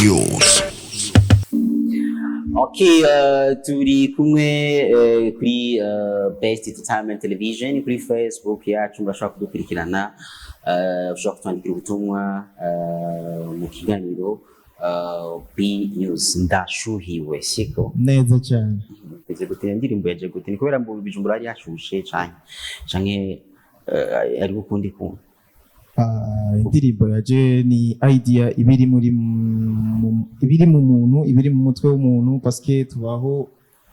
News. Okay, turi kumwe kuri Best Entertainment Television, kuri Facebook yacu murashobora kudukurikirana, ushobora kutwandikira ubutumwa mu kiganiro B News. Ndashuhiwe, siko? Neza cyane. Meze gute? Indirimbo yaje gute? Ni kubera mu Bujumbura hari hashushe canke ari ukundi kuntu? Ah, indirimbo yaje ni idea ibiri muri ibiri mu muntu, ibiri mu mutwe w'umuntu, parce que tubaho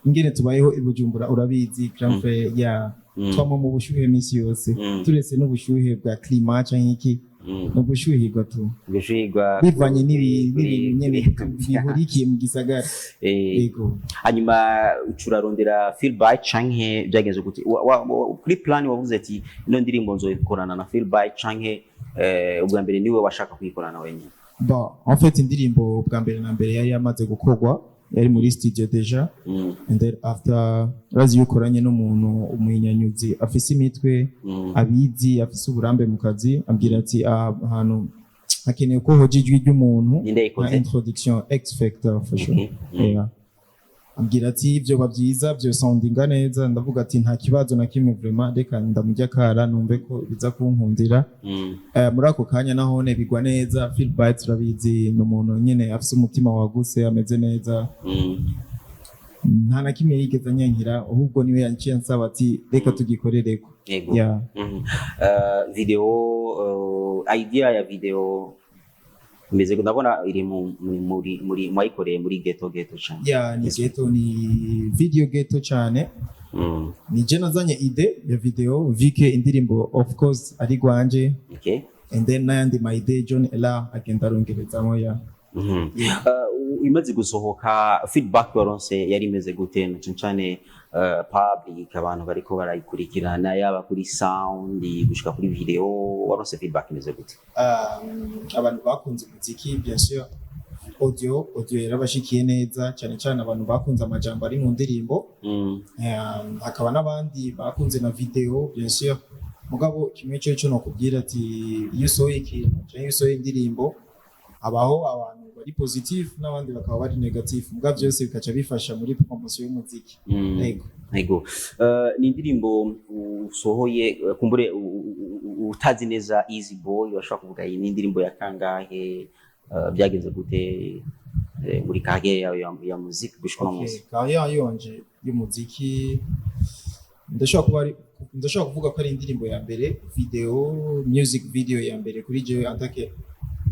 ingene tubayeho i Bujumbura, urabizi, grand frère ya twama mu bushuhe misi yose. Turetse n'ubushuhe bwa climat canke iki, ni ubushuhirwa tu. Gushuhirwa. Bivanye n'ibintu nyene bihurikiye mu gisagara. Yego. Hanyuma ucurarondera feedback canke byagenze gute? Kuri plan wavuze ati ino ndirimbo nzoyikorana na feedback, canke ubwa mbere niwe washaka kuyikorana wenyine? Bon, en fait indirimbo bwa mbere na mbere yari yamaze gukorwa, yari muri studio déjà. And then after, urazi iyo ukoranye n'umuntu umuhinyanyuzi afise imitwe, abizi, afise uburambe mu kazi, ambwira ati aha hantu hakenewe ko hoja ijwi ry'umuntu. Ninde yayikoze? Nka introduction, X Factor for sure. Yeah. Ambwira ati ibyo byiza byo soundinga neza. Ndavuga ati nta kibazo na kimwe vraiment, reka ndamujya kara numve ko biza kunkundira. Muri ako kanya nahone bigwa neza. Phil Bites, urabizi, ni umuntu nyene afise umutima wagutse, ameze neza. Nta na kimwe yigeze anyankira, ahubwo niwe yanciye ansaba ati reka tugikorereko. Yego. Yeah. Video, idea ya video imeze gute? Ndabona iri muri mwayikoreye muri ghetto ghetto cyane. Yeah, ni ghetto, ni video ghetto cyane. Ni je nazanye idée ya video, vu que indirimbo of course ari gwanje. And then n'ayandi ma idée John Ella agenda arongerezamo ya. Imaze gusohoka, feedback waronse yari imeze gute, na cane cane public, abantu bariko barayikurikirana, yaba kuri sound gushika kuri video, waronse feedback imeze gute? Abantu bakunze umuziki, bien sûr audio yarabashikiye neza cyane cyane, abantu bakunze amajambo ari mu ndirimbo. Hakaba n'abandi bakunze na video, bien sûr. Mugabo kimwe cyo cyo nokubwira ati iyo usohoye ikintu cyangwa iyo usohoye indirimbo, habaho abantu bari positif n'abandi bakaba bari négatif, mugabo byose bikaca bifasha muri promotion y'umuziki. Yego. Yego. Ni indirimbo usohoye, kumbure utazi neza Easy Boy washobora kuvuga iyi ni indirimbo ya kangahe? Byagenze gute muri carrière yawe ya muziki gushika uno munsi? Carrière yanje y'umuziki, ndashobora kuba ndashobora kuvuga ko ari indirimbo ya mbere, video, music video ya mbere kuri jewe en tant que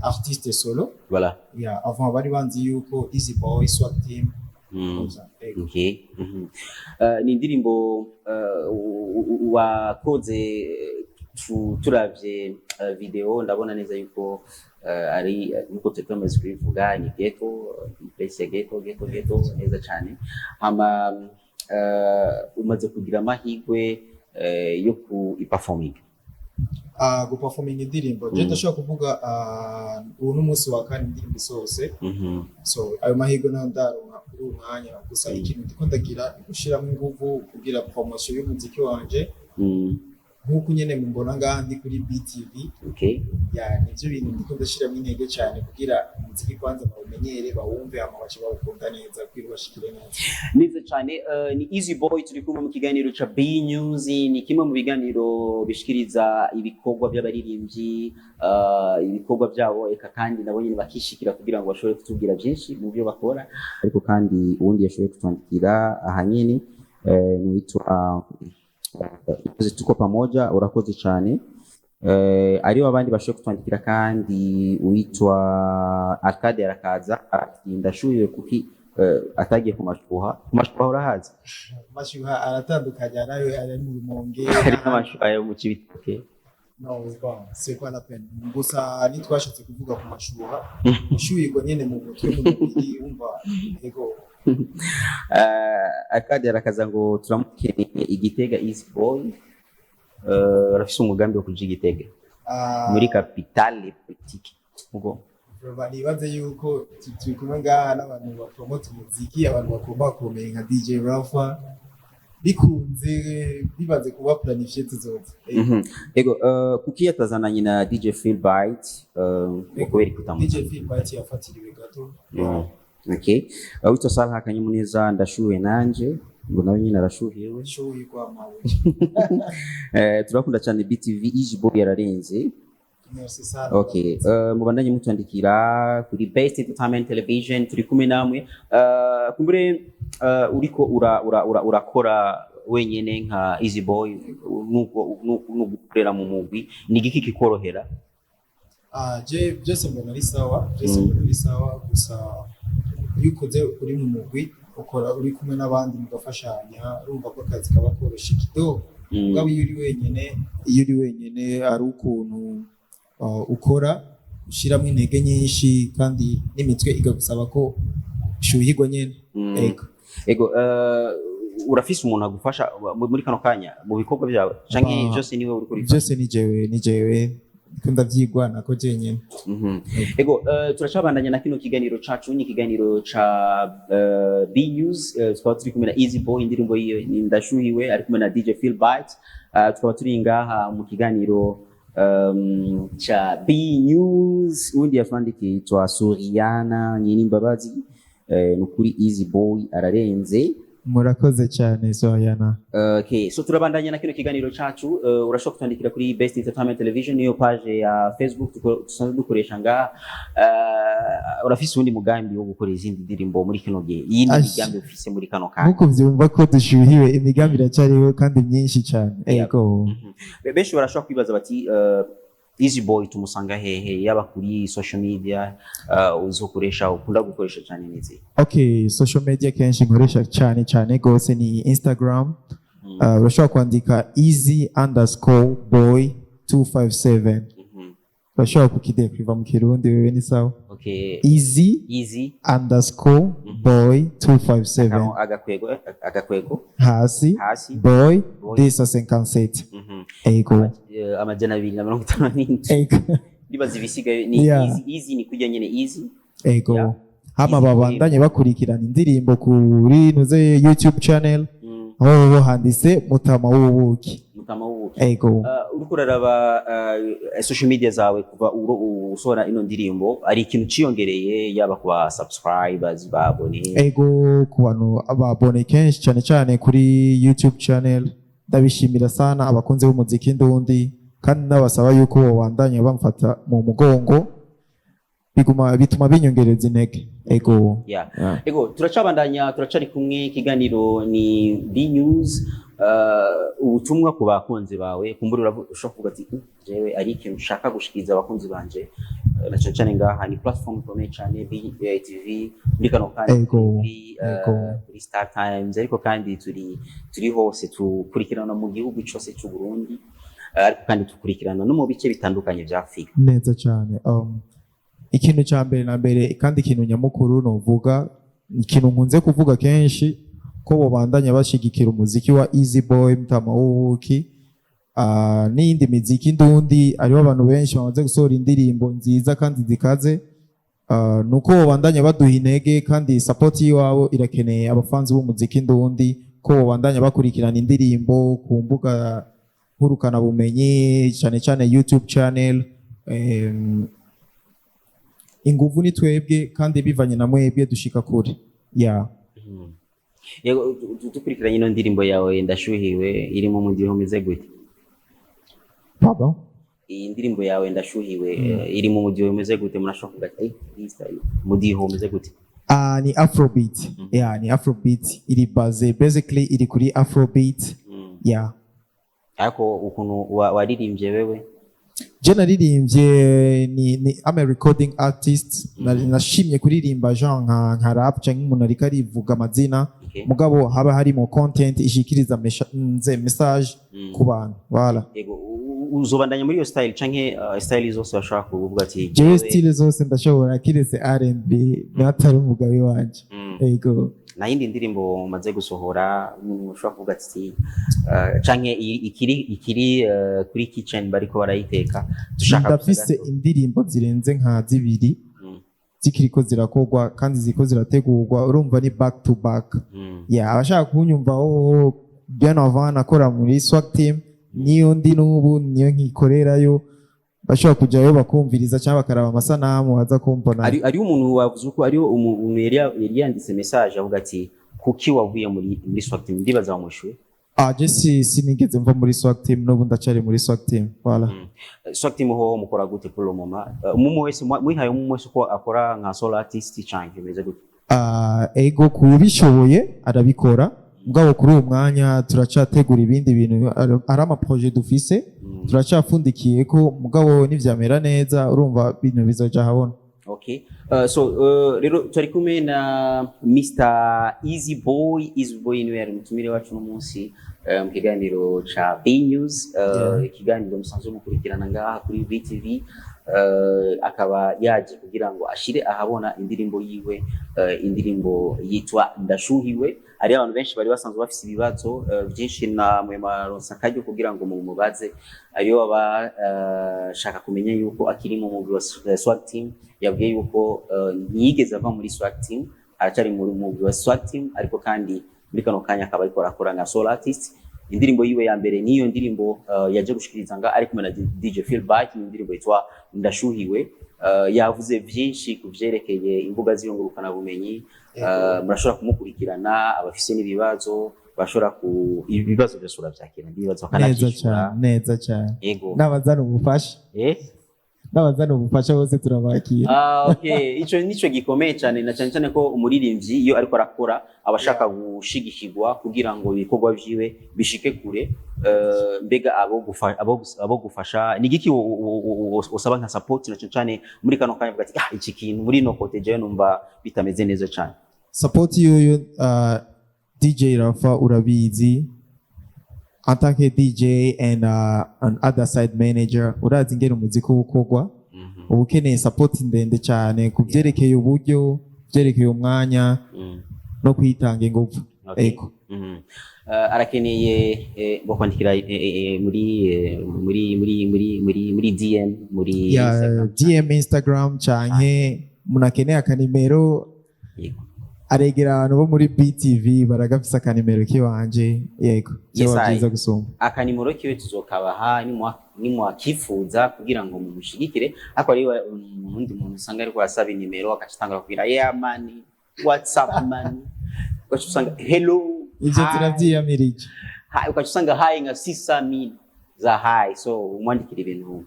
artiste solo. Yeah, avant bari banzi yuko Easy Boy Swag Team. Comme ça. Yego. Okay. Ni indirimbo wakoze, turavye video ndabona neza yuko ari nkuko turi tumaze kubivuga, ni ghetto, place ya ghetto ghetto ghetto neza cyane. Hama umaze kugira amahirwe yo ku performing? Guperforming indirimbo, je ndashobora kuvuga ubu n'umunsi wa kane indirimbo isohotse. So ayo mahirwe nayo ndaronka kuri uyu mwanya gusa. Ikintu ndiko ndagira ni gushiramo inguvu kugira promotion y'umuziki wanje, nk'uko nyene mumbona ngaha ndi kuri BTV. Ya, nivyo bintu ndiko ndashiramo intege cyane kugira umuziki kwanza bawumenyere, bawumve, hama bace bawukunda neza kugira ubashikire neza. Neza cyane. Ni Easy Boy turi kumwe mu kiganiro ca B News. Ni kimwe mu biganiro bishikiriza ibikorwa by'abaririmbyi, ibikorwa byabo, eka kandi nabo nyine bakishikira kugira ngo bashobore kutubwira byinshi mu byo bakora. Ariko kandi uwundi yashoboye kutwandikira aha nyene ni uwitwa Tuko Pamoja, urakoze cyane. Aribo abandi bashoboye kutwandikira kandi, uwitwa Arcade arakaza ati ndashuhiwe kuki atagiye ku mashuha. Ku mashuha urahazi? Amashuha aratandukanye, arayo ari mu Rumonge. Hari n'amashuha yo mu Cibitoke. No, bon, c'est pas la peine. Gusa ntitwashatse kuvuga ku mashuha, ushuhirwa nyene mu mutwe, mu mubiri, wumva, yego. Arcade arakaza ngo turamukeneye Igitega Easy Boy. Arafise umugambi wo kuja Igitega muri capitale politique ubwo? Vraiment, nibaze yuko turi kumwe ngaha n'abantu bapromota umuziki, abantu bakomakomeye nka DJ Rafa. Bikunze bimaze kuba planifié, tuzoza. Ego, kuki yatazananye na DJ Philbyte? Kubera iki utamuzanye? DJ Philbyte yafatiriwe gato. Okay. Witwa Salah Kanyamuneza, ndashuhe nanje ngo nawe nyine arashuhiwe. Shuhirwa mawe. Turakunda cyane BTV, Easy Boy yararenze. Merci sana. Okay, mubandanye mutwandikira kuri Best Entertainment Television, turi kumwe namwe. Kumbure uriko ura, ura, ura, urakora wenyene nka Easy Boy nuko nugukorera mu mugwi, ni igiki kikorohera? Ah, je byose mbona ari sawa, byose mbona ari sawa. Gusa iyo ukoze uri mu mugwi, ukora uri kumwe n'abandi, mugafashanya, urumva ko akazi kaba koroshe kidogo. Mugabo iyo uri wenyene ari ukuntu ukora ushyiramo intege nyinshi kandi n'imitwe ikagusaba ko ushyuhirwa nyene. Ego. Ego, urafise umuntu agufasha muri kano kanya mu bikorwa byawe canke Ah, byose niwe uriko urifasha? Byose ni jewe ndiko ndavyigwana ko jenyene. Ego, turacabandanya na kino kiganiro cacu, ni ikiganiro ca B News. Tukaba turi kumwe na Easy Boy, indirimbo yiwe ni Ndashuhiwe, ari kumwe na DJ Phil Bite. Tukaba turi ngaha mu kiganiro ca B News. Undi yatwandikiye yitwa Suriana Nyirimbabazi, nukuri Easy Boy ararenze. Murakoze cyane, Soyana. Okay, so turabandanya na kino kiganiro cacu. Urashobora kutwandikira kuri Best Entertainment Television, niyo page ya Facebook dusanzwe dukoresha ngaha. Urafise uwundi mugambi wo gukora izindi ndirimbo muri kino gihe? Iyi ni Ash. migambi ufise muri kano kanya? Nkuko vyumva ko dushyuhiwe, imigambi iracyariho kandi myinshi cyane, ego. Benshi barashobora kwibaza bati Easy Boy tumusanga hehe, yaba kuri social media uzokoresha, ukunda gukoresha cyane nizi? Okay, social media kenshi nkoresha cyane cyane gose ni Instagram. Urashobora kwandika easy_boy257. Urashobora kukidekriva mu Kirundi wewe, ni sawa. Okay. Easy easy underscore boy 257. Agakwego, agakwego hasi hasi boy boy. 257. Ego. 257. Ego. Ndibaza ibisigaye ni easy, easy ni kujya nyene easy. Ego. Hama Easy boy. babandanye bakurikirana indirimbo kuri nuze YouTube channel, aho ho handitse Mutama w'Ubuki. Mutama w'Ubuki. Ego. Uriko uraraba social media zawe kuva usohora ino ndirimbo, ari ikintu ciyongereye, yaba ku ba subscribers babone? Ego, ku bantu ababone kenshi cyane cyane kuri YouTube channel, ndabishimira sana abakunzi b'umuziki ndundi, kandi nabasaba yuko bobandanya bamfata mu mugongo, biguma bituma binyongereza intege, ego. Yeah. Ego, turacabandanya, turacari kumwe, ikiganiro ni B News. Ubutumwa ku bakunzi bawe, kumbura ushobora kuvuga ati "Jewe ari ikintu nshaka gushikiriza abakunzi banje, na cyane cyane ngaha ni platform ikomeye cyane BTV muri kano kanya, kuri, kuri Star Times, ariko kandi turi hose, tukurikirana mu gihugu cyose cy'u Burundi, ariko kandi tukurikirana no mu bice bitandukanye vya Afrika." Neza cyane. Ikintu cya mbere na mbere kandi ikintu nyamukuru novuga, ikintu nkunze kuvuga kenshi, ko bobandanya bashigikira umuziki wa Easy Boy Mutama w'Ubuki n'iyindi miziki ndundi. Hariho abantu benshi bamaze gusohora indirimbo nziza kandi zikaze. Nuko bobandanya baduha intege, kandi support y'iwabo irakeneye abafanzi b'umuziki ndundi, ko bobandanya bakurikirana indirimbo ku mbuga nkurukanabumenyi, cyane cyane YouTube channel. Inguvu ni twebwe kandi bivanye na mwebwe dushika kure, yeah. Yego, dukurikiranye ino ndirimbo yawe Ndashuhiwe, irimo mu umeze gute? Pardon? Iyi ndirimbo yawe Ndashuhiwe, iri mu mudiho umeze gute? Murashobora kuvuga ati iyi style, mudiho umeze gute? Ah, ni afrobeat. Yeah, ni afrobeat, iri base basically iri kuri afrobeat. Yeah. Ariko ukuntu waririmbye wewe? Je naririmbye ni I'm a recording artist. Nashimye kuririmba genre nka rap cyangwa umuntu ariko arivuga amazina, mugabo haba harimo content ishikiriza nze message ku bantu, voilà. Yego, uzobandanya muri iyo style canke style zose bashobora kuvuga ati Jewe jewe style zose ndashobora kiretse R&B, natari umugabe wanje. Ego. Na yindi ndirimbo umaze gusohora, ushobora kuvuga ati canke ikiri kuri kitchen bariko barayiteka, dushaka gusa Ndafise gato? indirimbo zirenze nka zibiri zikiriko zirakorwa kandi ziriko zirategurwa, urumva ni back to back. Yeah, abashaka kunyumva oh, Bien avant nakora muri Swag Team, niyo ndi n'ubu, niyo nkikorerayo. Bashobora kujayo bakumviriza cyangwa bakaraba amasanamu, baza kumbona. Ari umuntu wavuze uko, ari umuntu yari yanditse message avuga ati: "Kuki wavuye muri Swag Team?" Ndibaza wamwishuye. Ah, je si sinigeze mva muri Swag Team, n'ubu ndacari muri Swag Team, voilà. Swag Team ho mukora gute pour le moment? Umwe wese mwihaye, umwe wese uko akora nka solo artist canke bimeze gute? Ah, ego, kubishoboye arabikora, mugabo kuri uwo mwanya turacategura ibindi bintu, ari ama projets dufise, turacapfundikiye ko, mugabo nivyamera neza, urumva ibintu bizoja ahabona. Okay. So rero turi kumwe na Mr Easy Boy. Easy Boy niwe yari umutumire wacu no munsi mu kiganiro ca B News, ikiganiro musanzwe mukurikirana ngaha kuri VTV. Akaba yaje kugira ngo ashire ahabona indirimbo yiwe, indirimbo yitwa Ndashuhiwe. Hari abantu benshi bari basanzwe bafise ibibazo byinshi, na mwe maronsa akaryo kugira ngo mumubaze. Ariyo baba shaka kumenya yuko akiri mu mugwi wa Swag Team. Yabwiye yuko ntiyigeze ava muri Swag Team, aracari muri mugwi wa Swag Team, ariko kandi muri kano kanya akaba ariko arakora nka solo artist. Indirimbo yiwe ya mbere niyo ndirimbo yaje gushikiriza nga ari kumwe na DJ Philbyte, ni indirimbo yitwa Ndashuhiwe. Yavuze vyinshi ku vyerekeye imbuga z'iyungurukana bumenyi. Murashobora kumukurikirana, abafise n'ibibazo bashobora ku ibibazo byose uravyakira, ibibazo Neza bakanavyishura. cyane, neza cyane. Yego. N'abazana ubufasha, n'abazana ubufasha bose turabakira. Ah, okay. Ico nico gikomeye cyane, na cyane cyane ko umuririmbyi iyo ariko arakora aba ashaka gushigikirwa kugira ngo ibikorwa vyiwe bishike kure. Mbega abo gufasha ni igiki usaba nka support, na cyane cyane muri kano kanya uvuga ati: "Ah, iki kintu muri no côté jewe numva bitameze neza cyane"? Support yoyo, DJ Rafa, urabizi, en tant que DJ and an other side manager, urazi ingene umuziki uba ukorwa, uba ukeneye support ndende cyane ku byerekeye uburyo, byerekeye umwanya no kwitanga ingufu. Ego. Arakeneye bakwandikira muri muri muri muri muri muri DM, muri Ya. Instagram. DM Instagram, canke umuntu akeneye akanimero, aregera abantu bo muri BTV, baragafise akanimero kiwanje, yego. Yes, Vyoba I. vyiza gusumba. Akanimero kiwe tuzokabaha nimwakifuza kugira ngo mumushigikire. Ariko hariho uwundi muntu usanga ariko arasaba inimero, agaca kubwira: "Yeah man, what's up man?" Ugaca usanga: "Hello." Ivyo Hi. turavyiyamirije. Hi, ugaca usanga hi nka 600,000 za hi. So umwandikira ibintu,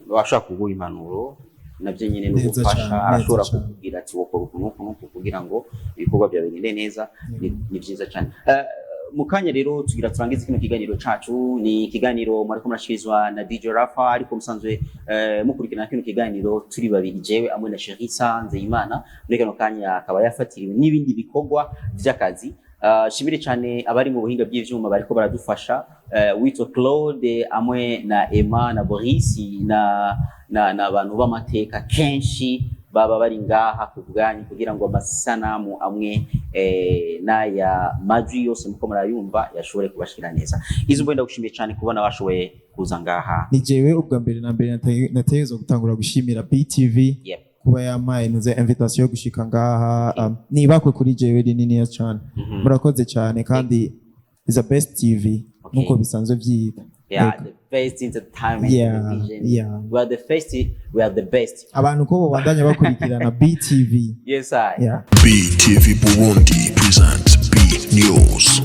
washobora kuguha impanuro, nabyo nyine ni Neza ugufasha. cane, neza Arashobora cane. kukubwira ati: "Wokora uku n'uku n'uku kugira ngo ibikorwa byawe bigende neza." Ni vyiza cyane. Mu kanya rero tugira turangize kino kiganiro cacu. Ni ikiganiro mwariko murashikirizwa na DJ Rafa, ariko musanzwe mukurikirana kino kiganiro turi babiri, jewe amwe na Sherisa Nzeyimana. Muri kano kanya akaba yafatiriwe n'ibindi bikorwa vy'akazi. Shimire cyane abari mu buhinga bw'ivyuma bariko baradufasha, witwa Claude amwe na Emma na Boris na abantu b'amateka kenshi baba bari ngaha ku bwanyu kugira ngo amasanamu amwe n'aya majwi yose muko murayumva yashobore kubashikira neza. Izo mbona, ndagushimiye cyane kubona bashoboye kuza ngaha. Ni jewe ubwa mbere na mbere nategerezwa gutangura gushimira BTV kuba yampaye nuze invitation yo gushika ngaha. Nibakwe kuri jewe rininiya cane. Murakoze cyane, kandi is the best TV nkuko bisanzwe vyita. Yeah, Yego. the best entertainment television. We are the first, we are the best. Abantu ko bobandanya bakurikirana BTV. Yes, I. Yeah. BTV Burundi presents B News.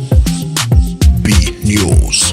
B News.